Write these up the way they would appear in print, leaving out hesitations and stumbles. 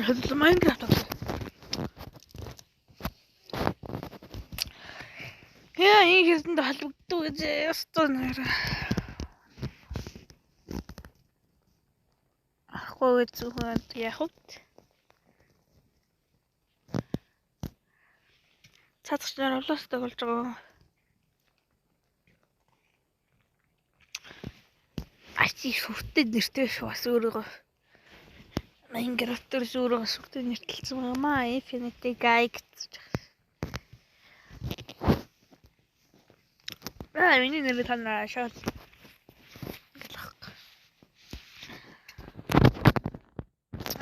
Хөдөл Minecraft тоглоо. Яа, энэ хэрдэнд холбогддог гэж ёстой нэр. Ахгүй гэж зөвхөн яах вэ? Цаадагч нар Roblox тоглож байгаа. Ачи сүртэй нэртэй шүү бас өөрийгөө. Minecraft дээр өөрийгөө сүртэй нэртэлсэн байгаа маа. Infinity Guy гэж. Аа, миний нэр та нараа шал.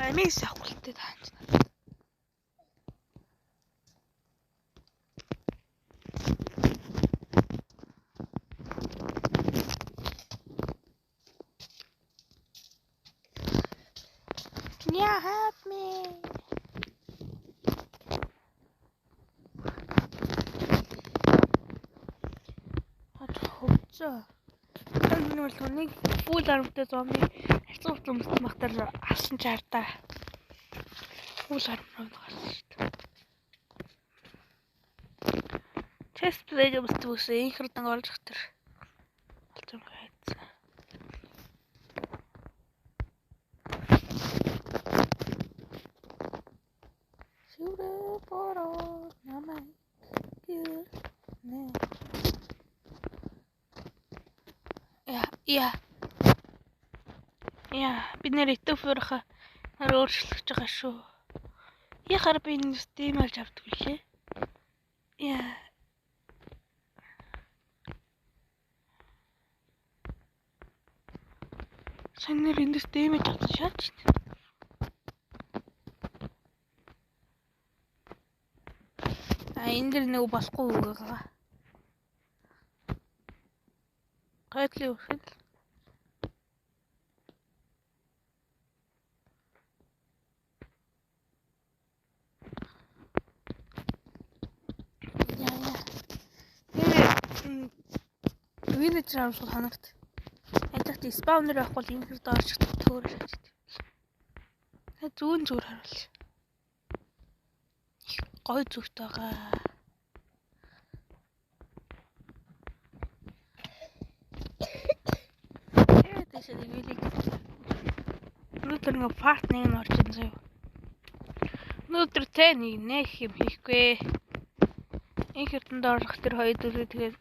Амиг савхалтай та. Can you help me? Хөвцөө. Энэ бол нэг full armтай зомби харьцан хувцас өмссөн бахтар алсан чартаа. Full armor гарсан шүү дээ. Chest plate өмсдөг гэсэн инхэр дан орж ах тэр. Алцсан хайцсан. Шүрэ бороо намайг гэрнэ. Яа. Яа, бид нэр итөфөрхө нар өөрчлөгдөж байгаа шүү. Яхаар би энэ Steam алж авдаг лээ. Яа. Сайн нэр эндээс дэмэж авсан шаач. А энэ дэр нэг болохгүй үг байгаа. Гайдлын үхэл. Яа. Villager амсгал ханагт. Ядагт spawner байхгүй бол энэ хэр доор ч төөр шаач. Та зүүн зүгээр харуул. Их гой зүгт байгаа. Тэшээ village. Өнөөдөр нэг part 1 нь орж ин заяа. Өнөөдөр тэ нэг нэх юм хийхгүй. Энэ хэртэнд орох тэр хоёр дүрээ тэгээд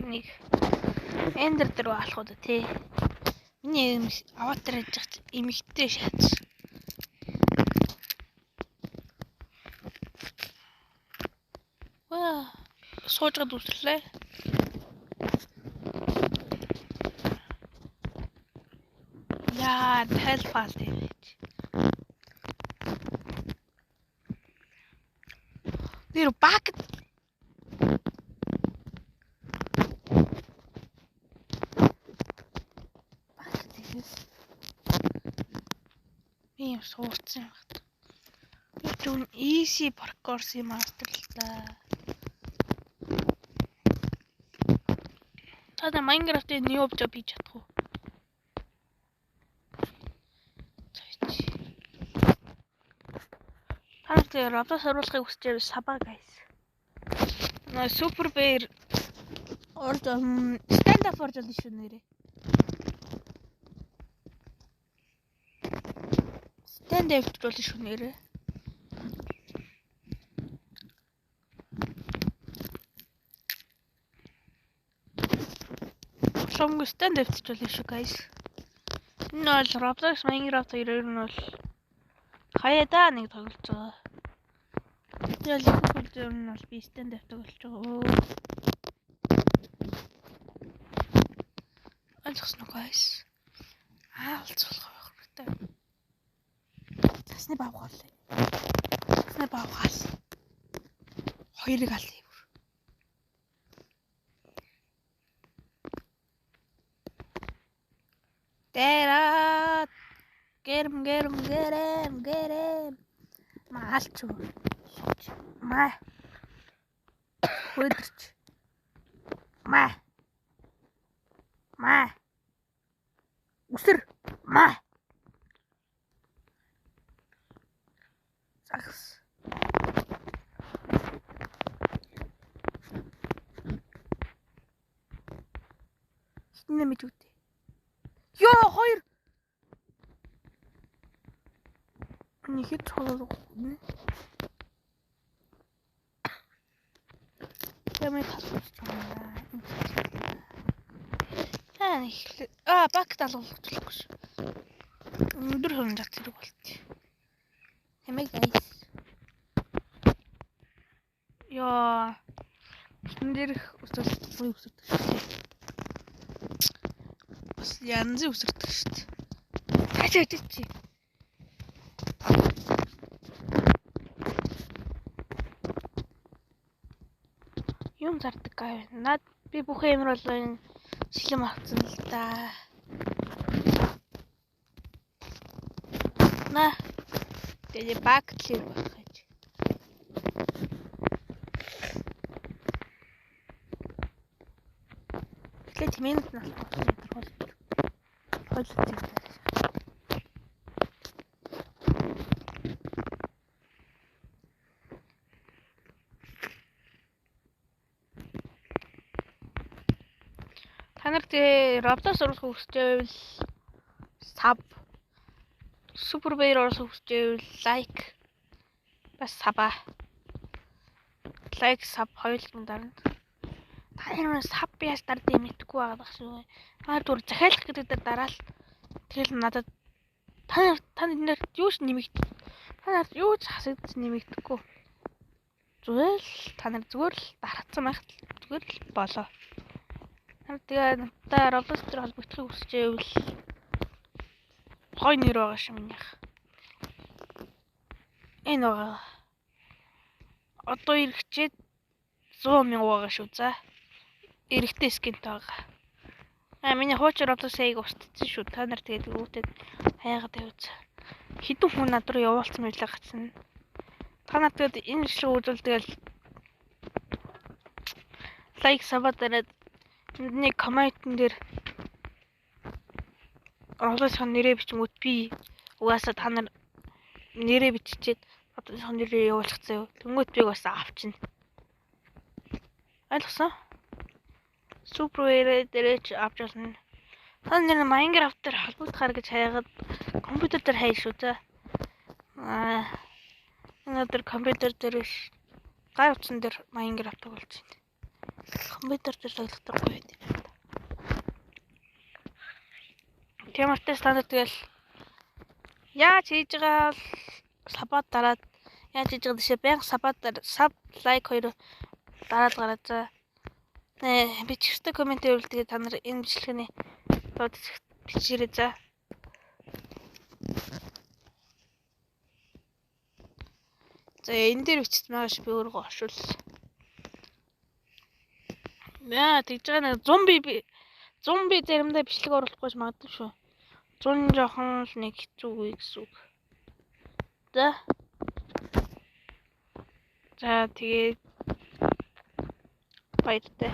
нэг эндер дээр алах уу тий. Миний аватар хийж байгаа эмэгтэй шаац. Ваа, суужгаад үсрлээ. Яа, тайлбал тийч. Нэр баг би юм суурцсан юм байна. Би ч үн easy parkour master л та. Та нар Minecraft-ийн new job хийж чадах уу? Та нар тэгээ Roblox оруулахыг хүсэж байвал сабаа guys. Наа Super Bear орж stand up орж олно шүү нэрээ. Stand up болно шүү нэрээ. Боломгүй stand up болно шүү guys. Энэ бол Roblox Minecraft хоёроор нь бол хаяада нэг тоглож байгаа. Тэгэл их хөл нь бол би stand up тоглож байгаа. Ойлгосноо guys. Аалцуулах байх хэрэгтэй. Цасны бавгаал. Цасны бавгаал. Хоёрыг алъя бүр. Тэра гэрэм гэрэм гэрэм гэрэм. Маалч. Маа. Хөдөрч. Маа. Маа. Үсэр. Маа. Загас. Хитэн нэмэж үгүй. Йоо хоёр. Миний хэд цолоо нэ. Ямаа талбарч байгаа. Аа их бак далуулчихлаа шүү. Өндөр хөрөнгө зэрэг болт. Хэмээ guys. Яа. Тэн дээрх өсөл буй өсөрдөг шүү дээ. Бас янзын өсөрдөг шүү дээ. Цаашаа чи. Юм зардаг гай. Наад би бүх юмэр болоо энэ шилэм авцсан л да. На. Тэгээ баг клэр болох гэж. Тэгэхээр тэмээнэт нь болохоор хойлол зэгдээ. Та нар тэгээ Roblox оруулах хүсэж байвал sub, Super Bear оруулах хүсэж байвал like бас sub аа. Like sub хоёулын дарна. Та нар sub яаж дардыг мэдэхгүй байгаа даа шүү. Аа түр захиалах гэдэг дээр дараал тэгэл надад та нар юу ч нэмэгд та нар юу ч хасагдаж нэмэгдэхгүй. Зүгээр л та нар зүгээр л дарацсан байх зүгээр л болоо. Тэгээ надтай Roblox дээр холбогдохыг хүсэж байвал гой нэр байгаа шүү минийх. Энэ байгаа. Одоо эргэчээд 100,000 байгаа шүү за. Эрэгтэй скинтэй байгаа. Аа миний хуучин Roblox аяг устдсан шүү. Та нар тэгээд үүдээд хайгаад тавиуц. Хэдэн хүн над руу явуулсан байлаа гацсан. Та нар тэгээд энэ бичлэг үзвэл тэгэл лайк саб дараад нэг комментэн дээр Roblox-ын нэрээ бичмүүд би угаасаа та нар нэрээ биччихэд Roblox-ын нэрээ явуулах заяа. Тэнгүүт би бас авчина. Ойлгосон? Super Bear дээр ч авч болно. Та нар Minecraft дээр холбогдохаар гэж хайгаад компьютер дээр хай шүү за. Аа өнөөдөр компьютер дээр биш гар утсан дээр Minecraft тоглож байна. Компьютер дээр тоглохдоо гоё юм байна. Темартай стандарт тэгэл яаж хийж байгаа л сабат дараад яаж хийж байгаа дэшээ байнга сабат саб лайк хоёр дараад гараад за. Бичгтээ коммент байвал тэгээ та нар энэ бичлэгийн доод бичээрэй за. За энэ дээр бичсэн байгаа ш би өөрийгөө оршуулсан. Яа тэгж байгаа нэг зомби заримдаа бичлэг оруулахгүй ч магадгүй шүү. Зун жоохон л нэг хэцүү үе гэсэн үг. За. За тэгээд баяртай.